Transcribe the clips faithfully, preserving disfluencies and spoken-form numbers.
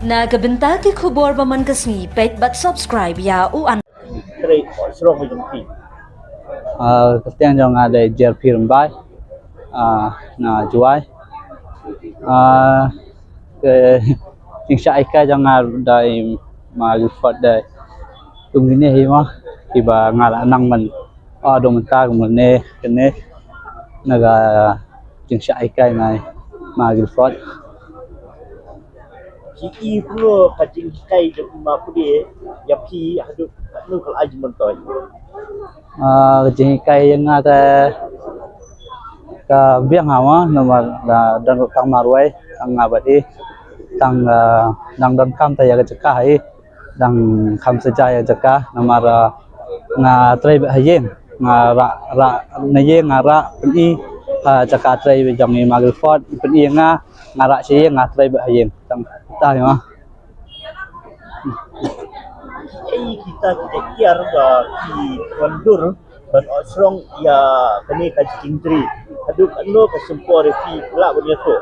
Na ka bynta ki khubor ba man ka sngi, peit bad subscribe ïa u an. Trei srong jong phi. Ah, ka kyrteng jong nga dei Jerphi Rymbai. Ah, na Jowai. Ah, ka jingshah hikai jong nga dei ma Guildford dei. Kum kine hi ma kiba nga la nang man. Ah, dong mynta kum kane kane na ka jingshah hikai ma ma Guildford. Ki i kumno ka jinghikai jong i ma pule ïa phi haduh katno ka la ai jingmyntoi. Ah, ka jinghikai ïa nga te ka biang ha ma namar da don tang marwei tang nga bad i tang ah, dang donkam te ïa ka jaka hi dang kham saja ïa ka jaka namar ah, nga trei bad ha ïing nga rah rah na ïing nga rah pyni ha jaka trei jong i ma Guildford pyni nga nga rah sha ïing nga trei bad ha ïing tang ta hi ma. Ei kita kita kiar ba ki wandur ban ot srong ïa kane ka jingtrei. Haduh katno ka symbai phi la ban ïathuh.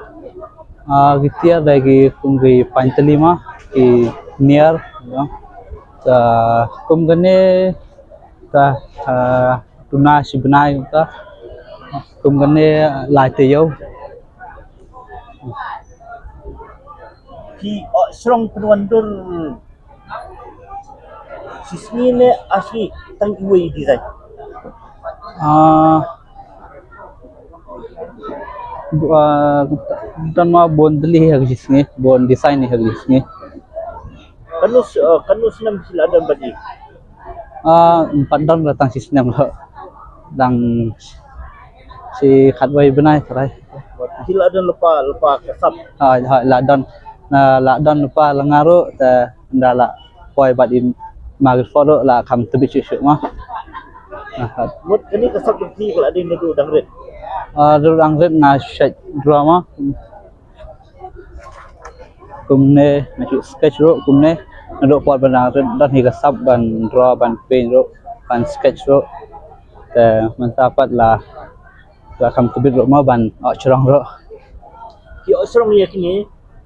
Ah, ki tiar da ki kum ki paintali ma ki niar. Kum kane ta ah, tuna shi bnai ta kum kane lai te yo. Phi ot srong pynwandur shisngi ne asngi tang iwei design. Ah, bu- ah, don ma bun tylli ha ka shisngi bun design ha ka shisngi. Katno s- uh, katno snem phi la don bad i? Ah, em pat don la tang shisnem lo. Dang shi khatwei bnai trai. Phi la don lypa lypa ka sap. Ah, ha, la don na la don lypa la nga ruh te nda la poi bad i ma Guildford ruh la kham tbit shuh shuh ma. Ah, ha. Mut kane ka sap jong phi ka la dei naduh dang rit. Ah, naduh dang rit nga shet draw ma. Kumne nga shu sketch ruh kumne naduh por ban dang rit don hi ka sap ban draw ban paint ruh ban sketch ruh. Te mynta pat la la kham tbit ruh ma ban ot srong ruh. Ki ot srong ïa kine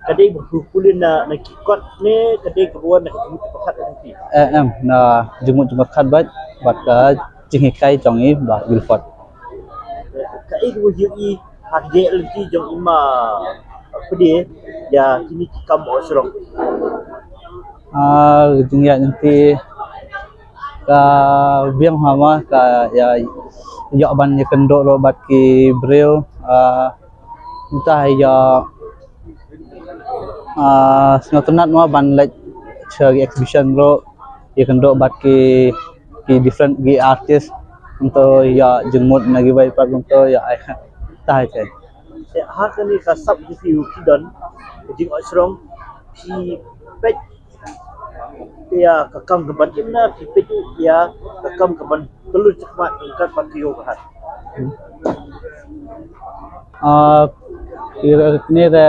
ka dei ba pule na na ki kot ne ka dei ka buan na ka jingmut jingpyrkhat jong phi? Eh, em na jingmut jingpyrkhat bad bad ka jinghikai jong i ba Guildford. Kaei kaba ïohi i ha ka jingïaid lynti jong i ma pule ïa kine ki kam ot srong? Ah, ka jingïaid lynti ka biang ha ma ka ïa ïoh ban ïakynduh ruh bad ki briew. Ah, mynta ïa ah, sngewtynnat ma ban leit sha ki exhibition ruh ïakynduh bad ki ki different ki artist. Kumto ïa jingmut na kiwei pat kumto ïa ai tai te. Te ha kane ka sap jong phi u phi don ka jingïaid srong phi peit ïa ka kam ka ban im na phi peit ïa ka kam ka ban kylluid shakhmat ryngkat bad ka ïew ka hat? Ah, ïa kane te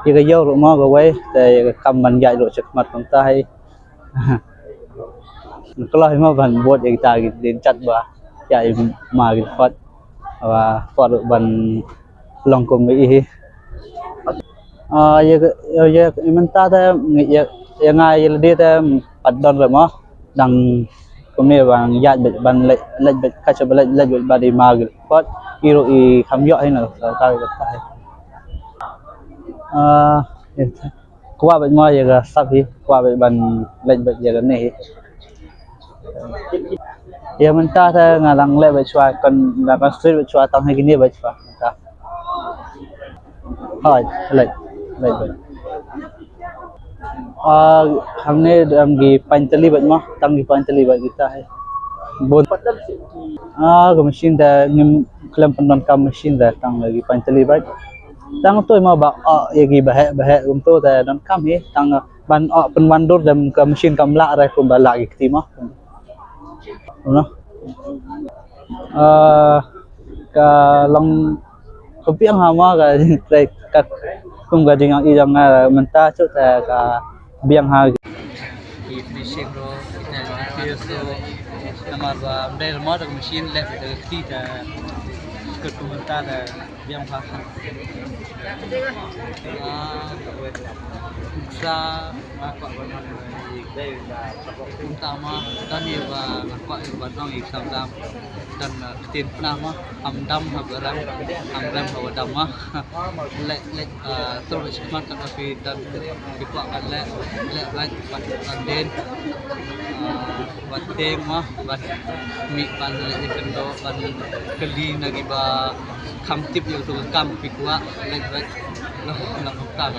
ïa ka ïew ruh ma kawei te ïa ka kam ban ïaid ruh shakhmat kumta hi. Nga kloi ma ban bud ïa kita ki dien chat ba ïa i ma ki khot ba khot ban long kum i hi. Ah, ïa ïa ïa mynta te ïa ïa nga ïa lade te pat don re ma dang kumne ba nga ïaid ban leit leit bad ka sha ba leit leit bad i ma ki khot i ruh i kham ïoh hi na ka ka ka. Ah, kwah bad ma ïa ka sap hi kwah bad ban leit bad ïa kane hi. Ïa mynta te nga dang leh bad shuwa kan dang kan street bad shuwa tang hi kine bad shuwa mynta. Hai, leit leit bad. Ah, hangne dang ki paintali bad ma tang ki paintali bad kita hi. Bun. Ah, ka machine te ngim khlem pyndonkam machine te tang ki paintali bad. Tang to ma ba ah ïa ki baheh baheh kumto te donkam hi tang ban ah pynwandur dem ka machine kam lah re kumba lah ki kti ma. Noh. Ah, ka long ka biang ha ma ka trei ka kum ka jingïaid jong nga mynta shu te ka biang ha. Ki finishing ruh kita ki piece ruh namar ba ym dei ma da ka machine leh da ka kti te ka kum mynta te. Biang pha. Ah, sa kumta ma don ïa ba nga kwah ïa ba don ïa sam dam. Don, ah, ktien pna ma, ham dam haba rem, ham rem haba dam ma. Leh leh, ah, tur ba shikmat kan phi don phi kwah ban leh, leh leh ban don den. Ah, Wat teng ma, wat mih ban leh ïa kyndoh, ban kylli na kiba kham tip ïa uto ka kam phi kwah, leh leh. Long long ka kam.